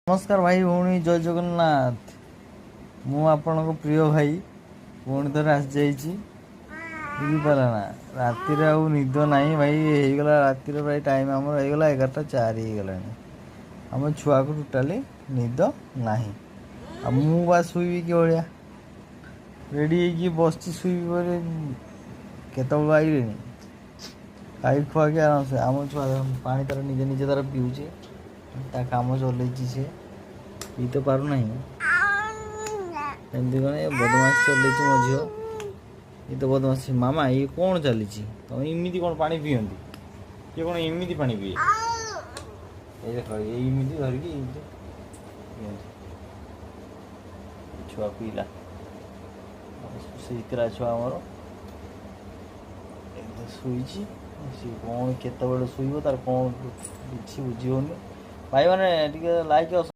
ନମସ୍କାର ଭାଇ ଭଉଣୀ, ଜୟ ଜଗନ୍ନାଥ। ମୁଁ ଆପଣଙ୍କ ପ୍ରିୟ ଭାଇ ପୁଣି ଥରେ ଆସିଯାଇଛି, ବୁଝିପାରିଲ ନା? ରାତିରେ ଆଉ ନିଦ ନାହିଁ ଭାଇ। ହେଇଗଲା ରାତିରେ ପ୍ରାୟ ଟାଇମ୍ ଆମର ହେଇଗଲା 11ଟା 4 ହେଇଗଲାଣି। ଆମ ଛୁଆକୁ ଟୋଟାଲି ନିଦ ନାହିଁ। ଆଉ ମୁଁ ବା ଶୋଇବି କି ଭଳିଆ ରେଡ଼ି ହେଇକି ବସିଛି ଶୋଇବି ବୋଲି। କେତେବେଳୁ ଆଇଲେଣି, ଖାଇ ଖୁଆକି ଆରାମସେ। ଆମ ଛୁଆ ପାଣି ତାର ନିଜେ ନିଜେ ତାର ପିଉଛି, ତା କାମ ଚଲେଇଛି। ସିଏ ପିଇ ତ ପାରୁନାହିଁ, ଏମିତି କ'ଣ ଏ ବଦମାସି ଚଲେଇଛି ମୋ ଝିଅ। ଇଏ ତ ବଦମାସି। ମାମା, ଇଏ କ'ଣ ଚାଲିଛି? ତମେ ଏମିତି କ'ଣ ପାଣି ପିଅନ୍ତି? କିଏ କ'ଣ ଏମିତି ପାଣି ପିଏ? ଏଇ ଦେଖ, ଏଇ ଏମିତି ଧରିକି ଏମିତି ପିଅନ୍ତି। ଛୁଆ ପିଇଲା। ଶୋଇଥିଲା ଛୁଆ ଆମର, ଏବେ ଶୋଇଛି ସିଏ। କ'ଣ କେତେବେଳେ ଶୋଇବ, ତାର କ'ଣ କିଛି ବୁଝି ହେଉନି। ଭାଇମାନେ, ଟିକେ ଲାଇକ୍